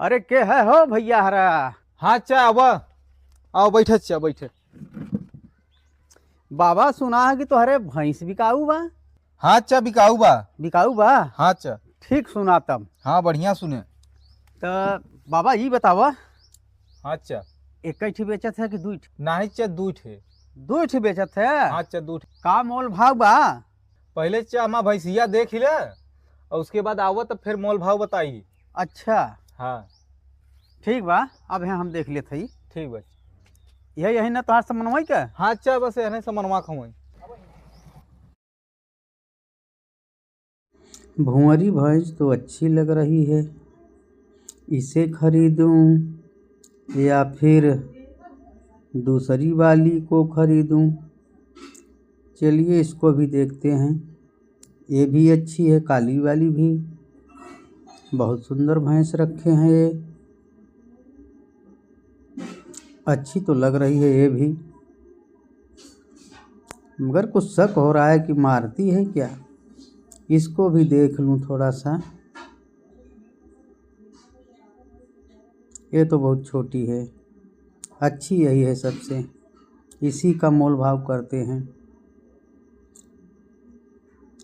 अरे के है हो भैया हरा। हाँ चा आवा आओ बैठे चा बैठे। बाबा सुना है कि तुम्हारे भैंस बिकाऊ बा। हाँ चा बिकाऊ बा। बिकाऊ बा? हाँ चा। ठीक सुना तब। हाँ बढ़िया सुने। तो बाबा ये बतावा। हाँ चा। एक ठी बेचत है कि दुई ठी? नहीं चा दुई ठे। दुई ठी बेचत है? हाँ चा दुई ठे। का मोल भाव बा? पहले चा हमार भैंसिया देख ले और उसके बाद आवत तो फिर मोल भाव बताई। अच्छा हाँ ठीक बा, अब यहाँ हम देख लेते ही। ठीक बा। यही यही ना तोहार समन्वय का? हाँ चा बस यही समन्वय खवई। भुंवरी भैंस तो अच्छी लग रही है, इसे खरीदूं या फिर दूसरी वाली को खरीदूं? चलिए इसको भी देखते हैं, ये भी अच्छी है, काली वाली भी बहुत सुंदर भैंस रखे हैं, ये अच्छी तो लग रही है ये भी, मगर कुछ शक हो रहा है कि मारती है क्या। इसको भी देख लूँ थोड़ा सा, ये तो बहुत छोटी है, अच्छी यही है सबसे, इसी का मोल भाव करते हैं,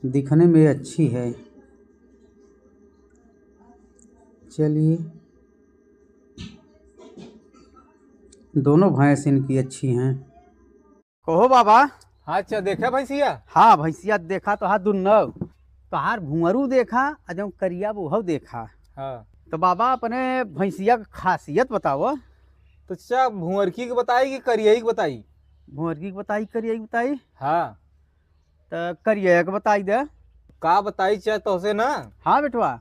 दिखने में अच्छी है। चलिए दोनों भैंस इनकी अच्छी हैं। कहो बाबा। हाँ अच्छा देखा भैंसिया? हाँ भैंसिया देखा तो हाथ दुन्नो तोहार भुंवरू देखा और जो करिया वो देखा। हाँ तो बाबा अपने भैंसिया की खासियत बताओ। तो अच्छा भुंवरकी की बताई कि करिया की बताई? भुंवरकी की बताई करिया की बताई? हाँ तो करिया के बताई दे। का बताई चाहे तो से ना? हाँ बेटवा।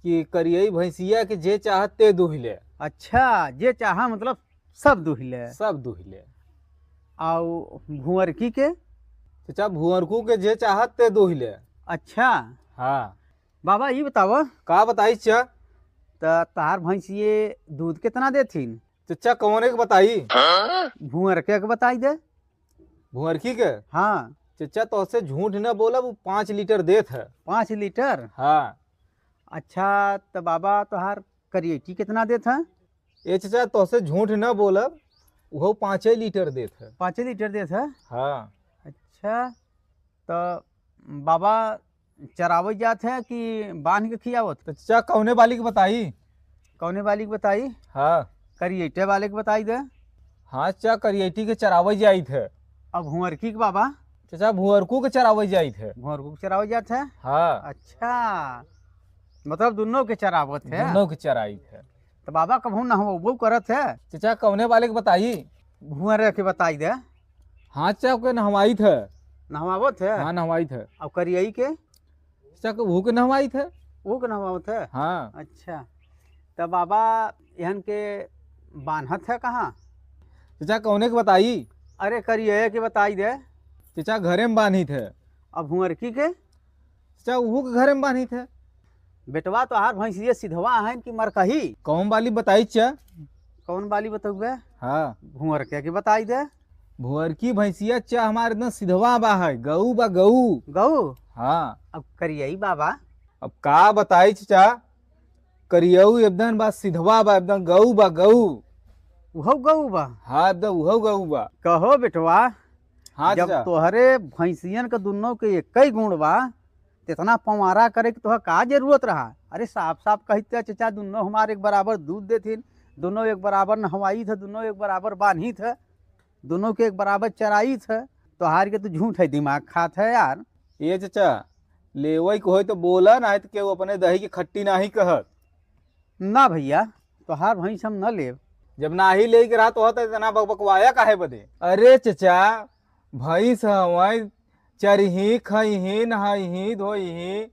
कि करिया भैंसिया के जे चाहते दुहिले। अच्छा जे चाहा मतलब सब दुहिले? सब दुहिले। और भुंवरकी के? चाचा भुंवरकू के जे चाहते दुहिले। अच्छा हाँ बाबा ये बताओ। का बताई चा? तो तार भैंसिए दूध कितना देथिन? चचा कौन के बताई? भुंवरके के बताई दे। भुंवरकी के? हाँ चचा तो से झूठ न बोला, वो 5 लीटर देत है। 5 लीटर? हाँ। अच्छा तो बाबा तोहार करिएटी कितना देत है? ए चचा तो से झूठ न बोला, वो 5 लीटर देत है। 5 लीटर देत है? हाँ। अच्छा तो बाबा चरावे जात है कि बांध के खियावत? तो चचा कौने वाली के बताई? कौने वाली के बताई? हाँ करिएटे वाले के बताई दे। हाँ चचा करिएटी के चरावे जाइत है। अब भुंवरकी के बाबा? चचा भुंवरकू के चरावे जाइत है। भुंवरकू के चरावे जात है? हाँ। अच्छा मतलब दोनों के चरावत है? दोनों के चराइत है। तो बाबा कभू न हो करत है? चचा कौने वाले के बताई? भुंवरे के बताई दे। हाँ चचा के नहवाइत है। नहवावत है? हाँ नहवाइत है। और करियई के? चचा के वो के नहवाइत है। वो के नहवावत है? हाँ। अच्छा तो बाबा यहन के बान्हत है कहाँ? चचा कौने के बताई? अरे करिए के बताई दे। चचा घरे में बान्हित है। अब भुंवरकी के? चचा वो के घरे में बान्हित है। बेटवा तो हार भैंसिया सिधवा है कि मरकही? कौन वाली बताई चा? कौन वाली बताऊबे? हाँ भुंवरके के बताई दे। भुंवरकी भैंसिया चा हमारे एकदम सिधवा बा है, गऊ बा गऊ। गऊ? हाँ। अब करियई बाबा? अब का बताई चचा, करियऊ एकदम बा सिधवा बा, एकदम गऊ बा गऊ। उहो गऊ बा? हाँ एकदम उहो गऊ बा। कहो बेटवा। हाँ जब तोहरे भैंसियन के दोनों के एक ही गुण बा इतना पवारा करे के तोहरा का जरूरत रहा? अरे साफ साफ कहते चचा दोनों हमारे एक बराबर दूध देथिन, दोनों एक बराबर नहवाई थे, दोनों एक बराबर बान्ही थे, दोनों के एक बराबर चराई थे, तोहार के तो झूठ है, दिमाग खात है यार। ये चचा लेवई को हो तो बोला ना, तो केहू अपने दही की खट्टी नाही कहत। ना भैया तोहार भैंस हम न लेब। जब ना ही ले के रहा तो इतना बकवाया काहे बदे? अरे चचा भैंस हवई, चरही खही नहाही धोही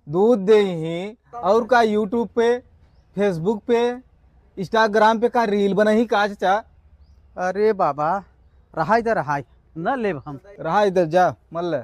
दूध देही, और का यूट्यूब पे फेसबुक पे इंस्टाग्राम पे का रील बनाही का चचा? अरे बाबा रहा इधर रहा, न लेब हम। रहा इधर जा मल ले।